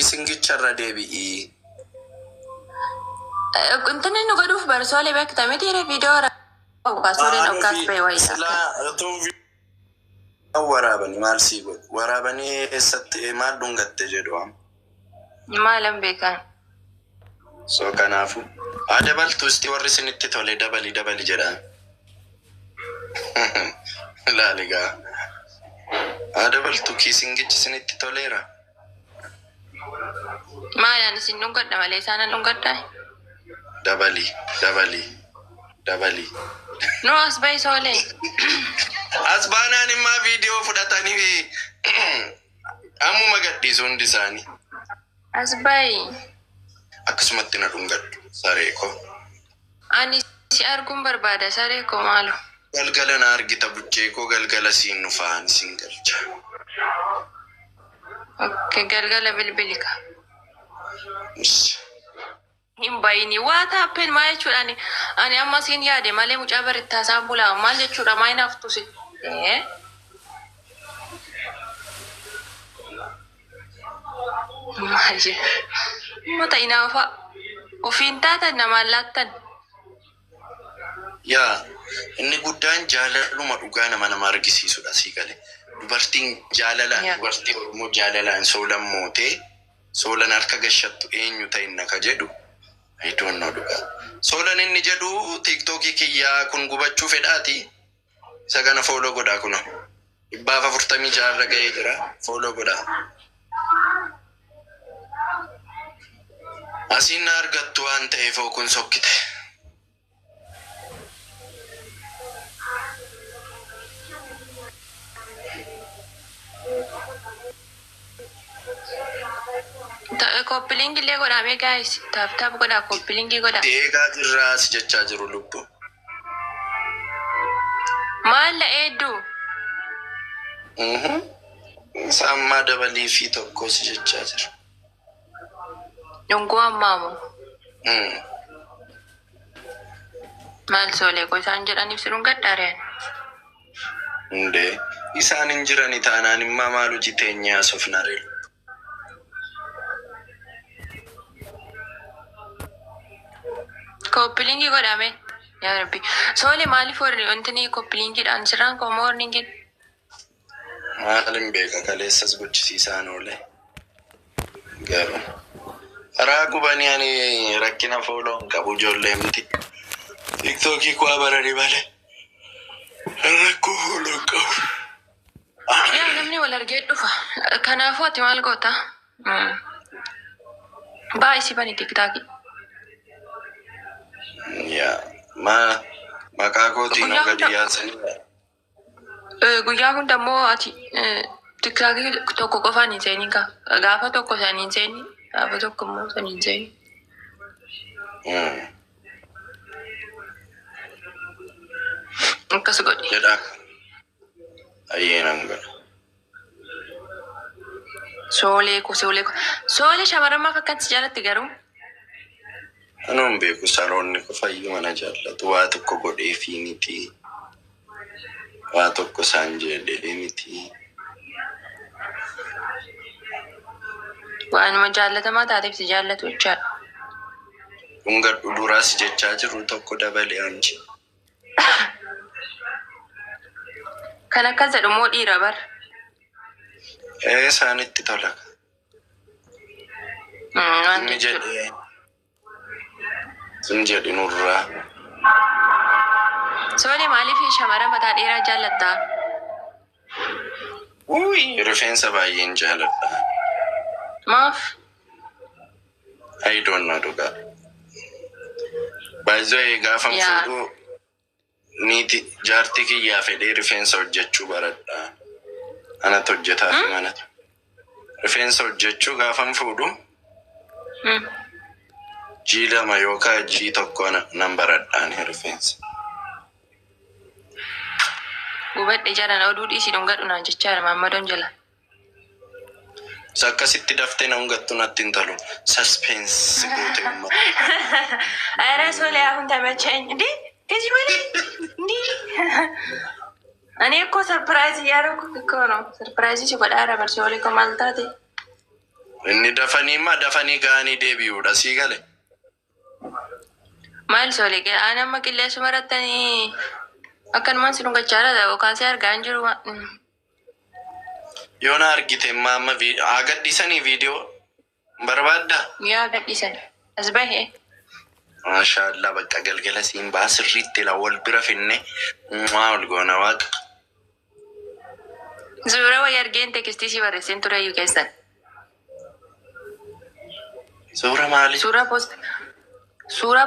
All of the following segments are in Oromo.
Kiisingicha irra deebi'ii. Intini nu godhuuf barsoolee beekta miti viidiyoo waraabuu sooleen okkaas ba'e wayii. Silaa utuu waraabanii maal sii godhu? Waraabanii eessatti maal dhungatte jedhu amma. Maalan beekan? So kanaafu haa dabaltu isti warri isinitti tole dabali dabali jedha. Laali gaa. Haa dabaltu kiisingichi isinitti toleera. Maalaan isin dhungadha malee isaanan dhungadhaa? Dabali dabali dabali. Nu as bahi soolee. As baanaan immaa viidiyoo fudhatanii ammuma gadhiisu hundi isaanii. As bahi. Akkasumatti na dhungadhu saree koo. Ani si arguun barbaada saree koo maalo. Galgala na argita buchee koo galgala siin dhufaan siin galcha. Okay, galgala bilbilika. Ish. Hin bayini. What happened? Maal jechuudha? Ani amma siin yaade malee mucaa barittaasaa bulaa maal jechuudha? Maa hin haftu si? Eh? Maal jedhu? Uummata inaafa. Ofiin taatan namaan laattan. Yaa inni guddaan jaalaluma dhugaa nama nama argisiisudha sii gale. Dubartiin jaalalaan dubartii Oromoo jaalalaan soolan mootee soolan harka gashattu eenyu ta'inna ka jedhu I don't know dhugaa. Soolan inni jedhu tiiktookii kiyyaa kun gubachuu fedhaati. Isa kana follow godhaa kunoo. 146 irra ga'ee jira. Follow godhaa. Asiin na argattu waan ta'eef hoo kun sokkite. Copy link illee godhaa mee guys. Tap tap godhaa copy link godhaa. Si eegaa jirraa si jechaa jiru lubbu. Maal la eedduu? Isa ammaa dabalii fi tokko si jechaa jira. Dhunguu ammaa moo? Maal soolee koo isaan jedhaniif si dhungadhaa reen? Hundee isaan hin jirani taanaan immaa maal hojii teenyee haasofna ree? Copy link godhaa mee? Yaa Rabbi. Soole maaliif warri wanti copy linkiidhaan sirraan koo morningin? Maalin beeka kaleessas gochisiisaan oole. Garuu karaa gubanii ani rakkina follow hin qabu ijoollee miti. Tiktookii koo barani malee rakkoo follow hin qabu. Yaa namni wal argee dhufa. Kanaafuu ati maal goota? Baay'isi bani tiktaakii. Yaa maa maqaa kootiin Guyyaa gadi hunda yaasanii guyyaa hunda immoo ati tiktaakii tokko qofaan hin seenin kaa. Gaafa tokko san hin seeni. Gaafa tokko immoo san hin seeni. Akkas godhi. Jedha ayyee nan godha. Soolee ko soolee ko. Soolee shamarran maaf akkanatti jaalatti garuu? Anuun beeku saloonni qofayyuu mana jaallatu waa tokko godheefii miti. Waa tokko isaan jedhee miti. Waanuma jaallatamaa taateef si jaallatu jechaadha. Dhungadhu duraas jechaa jiru tokko dabale anchi. Kan akkas jedhu immoo dhiira bar. Ee isaanitti tola. Waan Inni jechuudha. jedhee sun jedhi nurraa. Soolee maaliif shamarran mataa dheeraa jaallattaa? Uy, rifeensa baay'een jaaladha. Maaf? I don't know dhugaa. Baay'ee gaafan fuudhuu niiti jaartii kiyyaa fedhee rifeensa hojjechuu baradha. Anatu hojjetaa fi manatu. Rifeensa hojjechuu gaafan fuudhu jii 2 yookaan jii 1 nan baradhaan rifeensa. Gubadhe jaran oduu dhiisii dhungadhu naan jechaadha maammadoon jala. Isa akkasitti daftee na hungattu natti hin tolu. Suspense goote uummata. ኧረ ሶሌ አሁን ተመቸኝ እንዴ ከዚህ በላይ እንዴ እኔ እኮ surprise እያደረኩ እኮ ነው። Surprise si godhaa bar ሶሌ ko maal taate? Inni dafanii ma dafanii ga'anii deebi'uudha sii gale. Maal sole aan amma qilleensuma irrattanii akkanumaan si dhungachaadha yookaan si argaa hin jiru. Yoo na argite immoo amma haa gadhiisanii viidiyoo barbaaddaa? Yaa gadhiisan as bahe. Maashaallah, bakka galgala siin baa sirriitti la wal bira finne maa ol goona waaqa. Suura wayii argeen text si barreesseen ture iyyuu keessan. Suura maali? Suuraa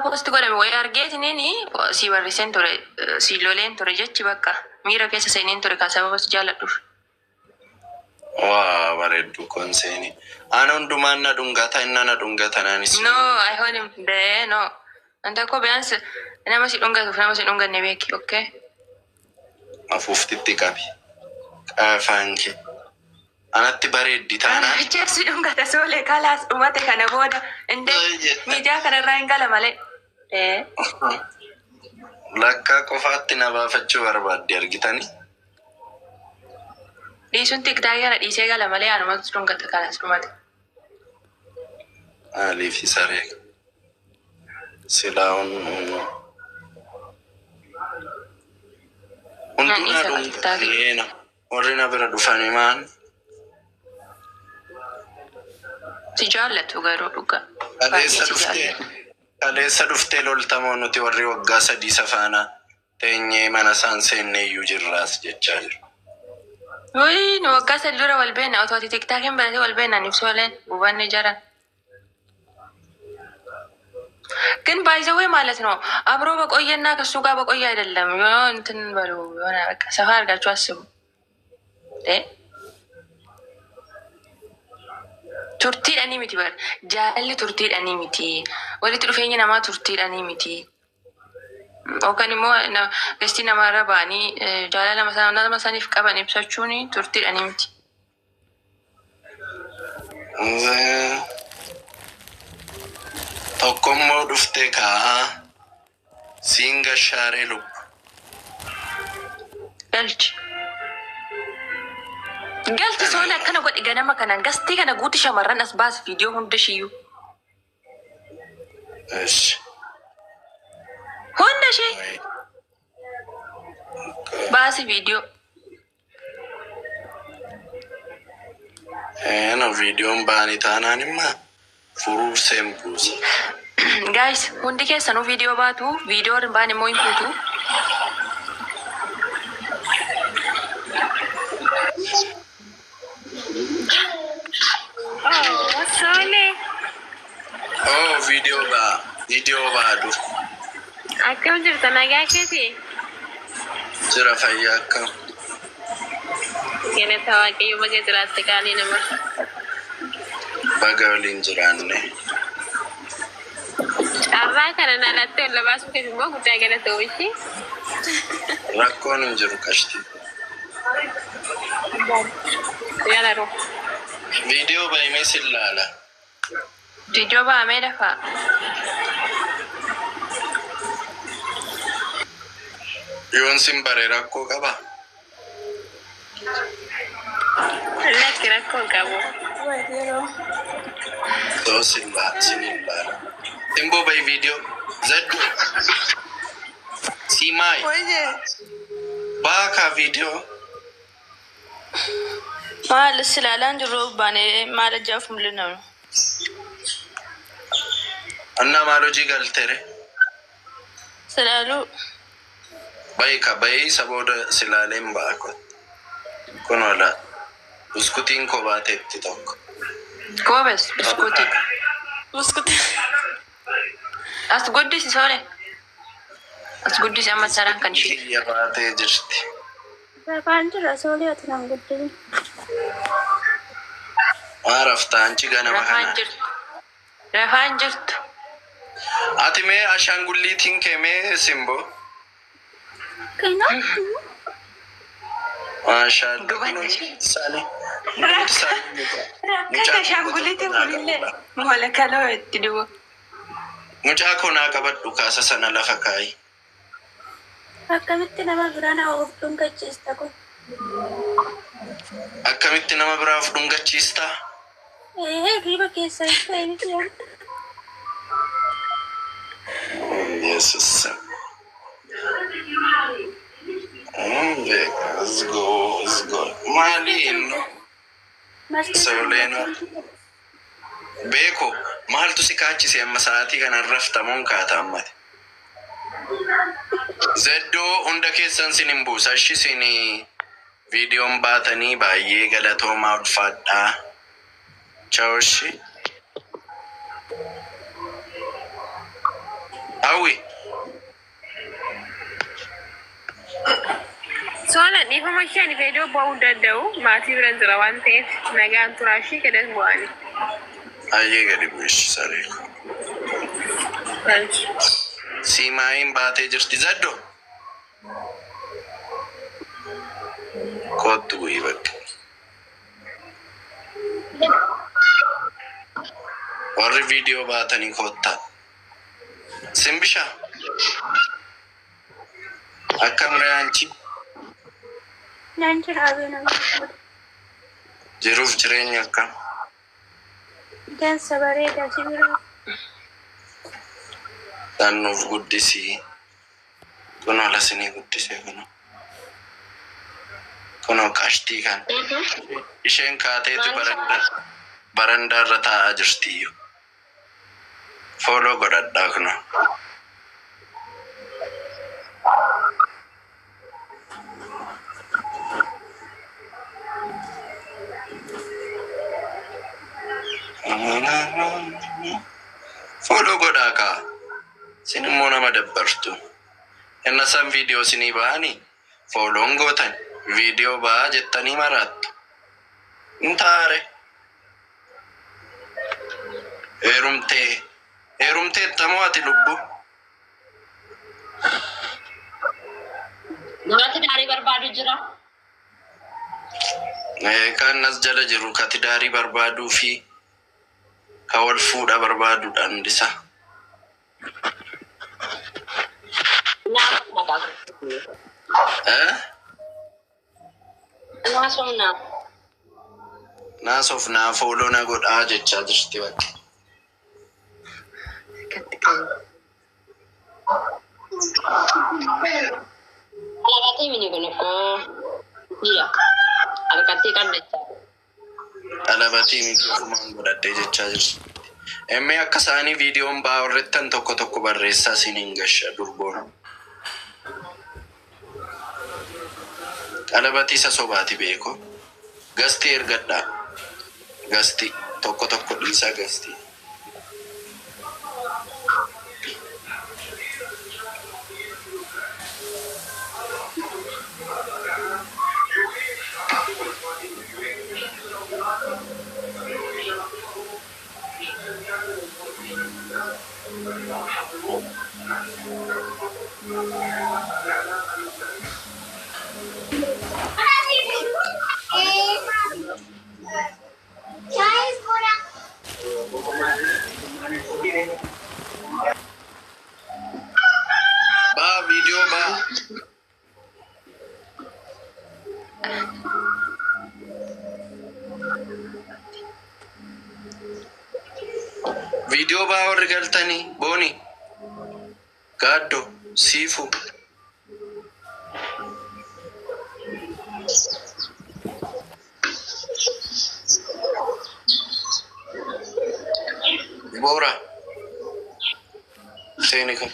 post godhame wayii argeetiniin si barreesseen ture, si loleen ture jechi bakka miira keessa seeneen ture kan sababa si jaalladhuuf. Waa bareeddu koon seeni. Ana hundumaan na dhungata, inna na dhungata naanis. No, አይሆንም እንደ no. አንተ እኮ ቢያንስ nama si dhungatuuf nama si dhunganne beeki, okay? Afuuftitti qabi. Qaafaan kee. Anatti bareeddi taanaan. Bicha si dhungata soolee kalaas dhumate kana booda inde miidiyaa kanarraa hin gala malee. Eh. Lakkaa qofaatti na baafachuu barbaadde argitanii. Dhiisuun TikTokii kana dhiisee gala malee anumatu dhungata kalaas dhumate. Maaliif saree? Silaa hunduu na Isa dhungata. TikTokii. Warri na bira dhufanii maan? Si jaallatu garuu dhugaa. Baay'ee Kaleessa si dhuftee jaallatu. Kaleessa dhuftee loltamoo nuti warri waggaa 3 safaana teenyee mana isaan seenne iyyuu jirraas jechaa jiru. Wuyi, nu waggaa 3 dura wal beekna, otoo ati TikTokiin baratee wal beekna ibsu waleen gubanne jaran. ግን by the way ማለት ነው አብሮ በቆየና ከሱ ጋር በቆየ አይደለም። የሆነ እንትን በሉ፣ የሆነ በቃ ሰፋ አድርጋችሁ አስቡ። እ turtiidhanii miti bar, jaalalli turtiidhanii miti, walitti dhufeenyi namaa turtiidhanii miti. Yookaan immoo gastii namaarra ba'anii jaalala nama saniif qaban ibsachuun turtiidhanii miti. Tokkommoo dhuftee kaa'aa siin gashaaree lubbu. Galchi. Galchi soona akkana godhi, ganama kanaan gastii kana guutu shamarran as baas, viidiyoo hunda ishiyyuu. Eshi. Hunda ishee baasi viidiyoo. Eno viidiyoon ba'anii taanaan immoo furuurseen buusa. Guys, hundi keessanuu viidiyoo baatu, viidiyoo hin baan immoo hin fuutu. Oh, Sole. Oh, viidiyoo ba'a. Viidiyoo ba'a dur. Akkam jirta, nagaa keeti? Jira, fayyaa, akkam? Galata Waaqayyo, baga jiraatte qaalii nama. Baga waliin jiraanne. Carraa kana nalatti ol baasuu keeti immoo guddaa galatoomichi. Rakkoon hin jiru qashti. Yaala roo. Viidiyoo bahimee sin laala. Viidiyoo ba'amee lafa. Yoon sin bare rakkoo qaba. Lakki, rakkoo hin qabu. Soo sin laala sin hin laala. Simboo, bahi viidiyoo. Zaddu. Siimaay. Oye, Baakaa viidiyoo. Maal silaalaan jirru baanee maal ajaa'uuf mul'innu? Annaa maal hojii galteere? Silaaluu. Bahi ka bahii isa booda silaaleen ba'a kun. Kun ola. Buskutiin koo baateetti tokko. ጎበዝ buskutii. Buskutii. As guddisi soole. As guddisi, amma saraan kan ishee. Kiyya baatee jirti. Rafaan jira soolee, ati naan guddin. Maa raftaa anchi ganama Rafaan kana? jirtu. Rafaan jirtu. Ati mee ashaangulliitiin kee mee simboo? Keenyaa. Maashaallah. Gubanne. Isaanii. Hundumti isaanii Rakkata ashaangulliitiin kunillee mola kaloo itti duba. Mucaa koo naa qabadhu, kaasa sana lafa kaayi. Akkamitti nama biraa na of dhungachiista kun? Akkamitti nama biraaf dhungachiistaa? Hirriba keessa ta'e miti. Yesus. Let's go, let's go. Maali inni? Sooleenoo. Beeko, maaltu si kaachise amma sa'aatii kana raftamuun kaata ammati? Zeddoo hunda keessan sin hin buusa. Ishi sin viidiyoon baatanii baay'ee galatoomaa, ulfaadhaa. Chaawoshi. Hawwi. Sola dhiifama ishee ani viidiyoo ba'uu danda'u maatii bira jira waan ta'eef nagaan turaa ishee gadi bu'ani. Baay'ee gadi bu'ishi saree ko. Siimaayin baatee jirti Zeddoo. Kottu bu'ii bakka. Warri viidiyoo baatanii kottaa. Simbisha. Akkam re'aanchi? Naan jira abee nama. Jiruuf jireenya akkam? Dansa, bareeda, si bira. Nuuf guddisii. Kunoo lasinii guddisee kunoo. Kunoo qashtii kan. Isheen kaateeti barandaa irra taa'aa jirtiyyuu. Follow godhadhaa kunoo. Follow godhaa kaa. Isin immoo nama dabbartu. Inna san viidiyoo isinii ba'anii follown gootan viidiyoo ba'aa jettanii maraattu. Hin taare. Heerumtee. Heerumteettamoo ati lubbu? Namatti daarii barbaadu jira. Kan as jala jiru ka tidaarii barbaaduu fi ka wal fuudha barbaaduudha hundisa. Naaf maqaa. Eh? Naasofnaa. Naasoof naa follow na godhaa jechaa jirti bakka. Akkatti qabu. Alabatee mini kun ikkoo biyya harkatti qabdechaa. Dhalabatii miti, ofumaan godhadhee jechaa jirti. Emmee akka isaanii viidiyoon ba'aa warrettan tokko tokko barreessaa isiniin gasha durboon. Qalabatii isa sobaati beeko. Gastii ergadhaa. Gastii tokko tokko dhiisaa gastii. Baa viidiyoo baa. Viidiyoo baa warri galtanii booni. Gaaddo siifu. Boora. Seeni kan.